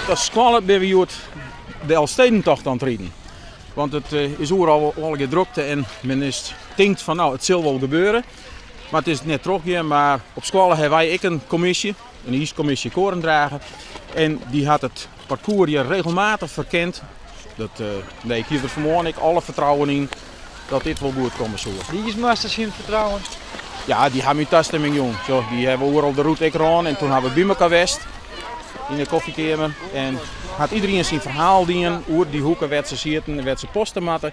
As skoalle binne we hjoed de Elfstedentocht oan it riden. Want it is oeral allegear drokte en men is tinkt fan no it sil wol gebeure. Mar it is net trochgien. Mar op skoalle hawwe wy ek in kommisje, in iiskommisje Korendrager. En dy hat it parkoer hjir regelmatich ferkend. Dat, nee, ik hie der fanmoarn ek alle fertrouwen yn dat dit wol goed komme soe. Dy iismasters hiene fertrouwen? Ja, dy ha my tastimming jûn. Zo, dy hawwe oeral de rûte ek rûn en toen hawwe we by mekoar west yn de kofjekeamer. En hat iderien syn ferhaal dien oer dy hoeken wêr't se sieten en wêr't se poste moatte.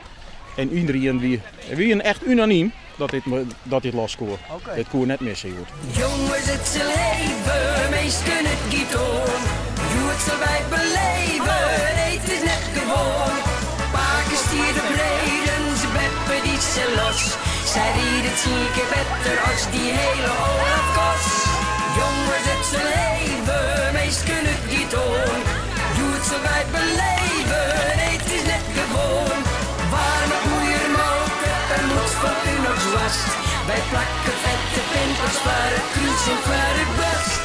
En iderien wie, wie echt unanym dat dit, dat dit los koe. Okay. Dit koe net misse hjoed. Jonges, it sil even, minsken, it giet oan. Hjoed sille wy beleven, nee, it is net gewoan. Pake stiet op redens, beppe dy sil los. Sy ride tsien kear better as dy hele Olaf Koss. Jonges, it sil even, minsken, it giet oan. Hjoed sille wy beleven, nee, it is net gewoan. Waarme poeiermolke, in mûts fan Unox woarst. Wy plakke fette pimpers foar it krús en foar it boarst.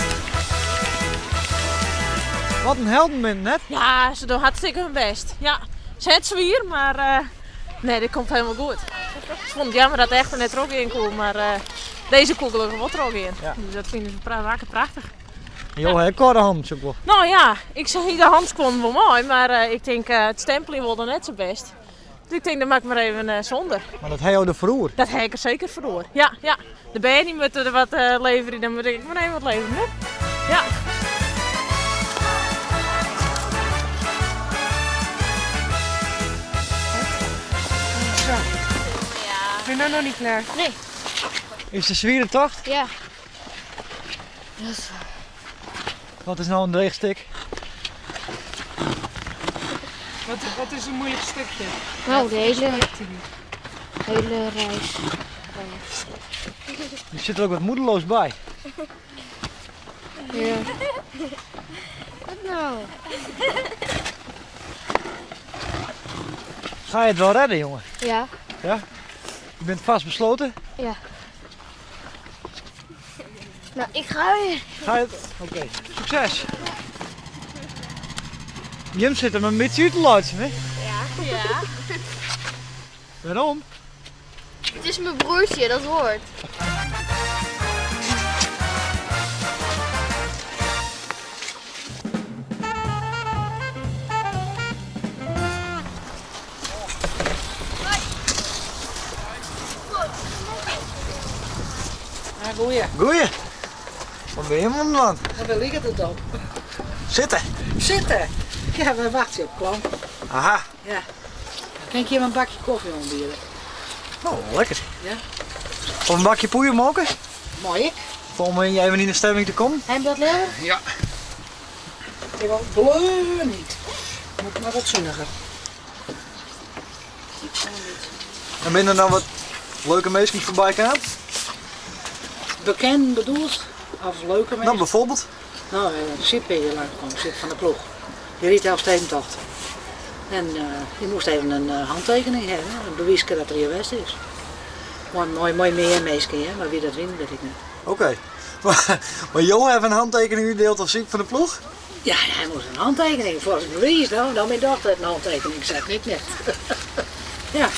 Wat in helden binne it net? Ja, se dogge hartstikke hun bêst. Ja, se ha it swier, mar nee, dit komt hielendal goed. Se fûnen it jammer dat de echte net trochgean koe, mar dizze koe gelokkich wol trochgean. Dus dat fine se wakker prachtich. Jo ha ek kâlde hannen, sjoch ik wol. No ja, ik hie de handskuon wol mei, mar ik tink it stempeljen wol dan net sa bêst. Dus ik tink dan moat ik mar even sûnder. Mar dat ha jo der foar oer? Dat ha ik der seker foar oer, ja, ja. De bern dy moatte der wat leverje, dan moat ik mar even wat leverje, hè. Ja. Zo. Ben je nou nog niet klaar? Nee. Is it in swiere tocht? Ja. Wat is no in dreech stik? Wat, wat is een moeilijk stukje? Nou, de hele, hele reis. Je zit er ook wat moedeloos bij. Ja. Wat nou? Ga je het wel redden, jongen? Ja. Ja? Je bent vastbesloten? Ja. Nou, ik ga weer. Ga je? Oké, succes. Jim sit him in bytsje út te laitsjen, hè? Ja. Ja. Wêrom? Het is mijn broertje, dat hoort. Ja, goeie. Goeie. Wat binne jim oan it dwaan? En wêr liket it op? Sitte. Sitte? Ja, wy wachtsje op klanten. Aha. Ja. Kin ik jim in bakje kofje oanbiede? Oh, lekker. Ja. Of in bakje poeiermolke? Mei ek. Om even yn de stemming te kommen? Heb je dat lekker? Ja. Ik wil gleonheet. Moet mar wat suniger. En binne der dan wat leuke minsken foarby kaam? Bekenden bedoelst? Of leuke minsken? Nou, bijvoorbeeld? Nou, Sip is hjir langskomen, Sip van der Ploeg. Dy rydt Elfstedentocht. En dy moast even in hantekening hawwe, in bewyske dat er hjir west is. Mei, mei, mei mear minsken, hear, mar wie dat wiene, wit ik net. Oké. Mar jo hawwe in hantekening útdield oan Syb van der Ploeg? Ja, hy moast in hantekening foar it bewiis. No, no, myn dochter hat in hantekening set, ik net. Ja.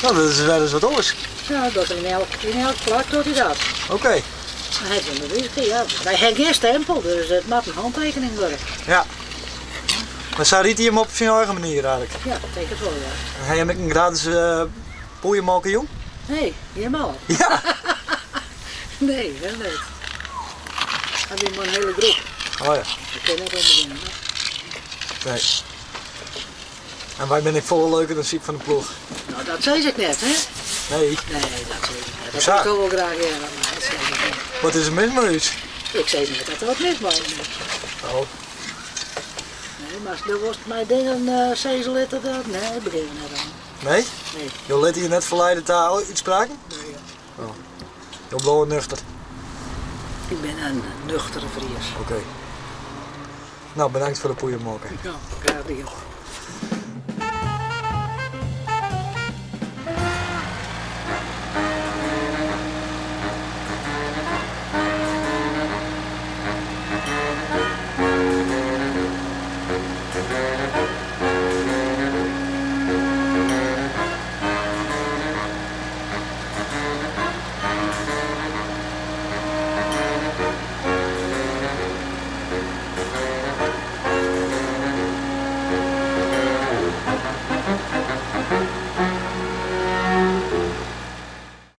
No, dat is wer ris wat oars. Ja, dat yn elk, yn elk plak docht hy dat. Oké. Hy hat in bewiiske, ja. Wy ha gjin stempel, dus it moat in hantekening wurde. Ja. Mar sa rydt hy him op syn eigen manier eigentlik? Ja, dat tink ik wol, ja. En ha je him ek in gratis poeiermolke jûn? Nee, helemaal. Ja. Nee, dat net. Hy wie mei in hiele groep. Oh ja. Ik kin net oan begjinne. Nee. En wy binne ek folle leuker dan Syb van der Ploeg. No, dat sis ik net, hè? Nee. Nee, dat sis ik net. Dat soe ik toch wol graach hearre, mar dat sis ik net. Wat is der mis mei ús? Ik sis net dat der wat mis mei ús is. Oh. Nee, mar do wolst my dingen sizze litte dat. Nee, begjin we net oan. Nee? Nee. Jo litte je net ferleide ta útspraken? Nee. Oh. Jo bliuwe nuchter? Ik bin in nuchtere Fries. Oké. No, bedankt foar de poeiermolke. Ja, graach dien.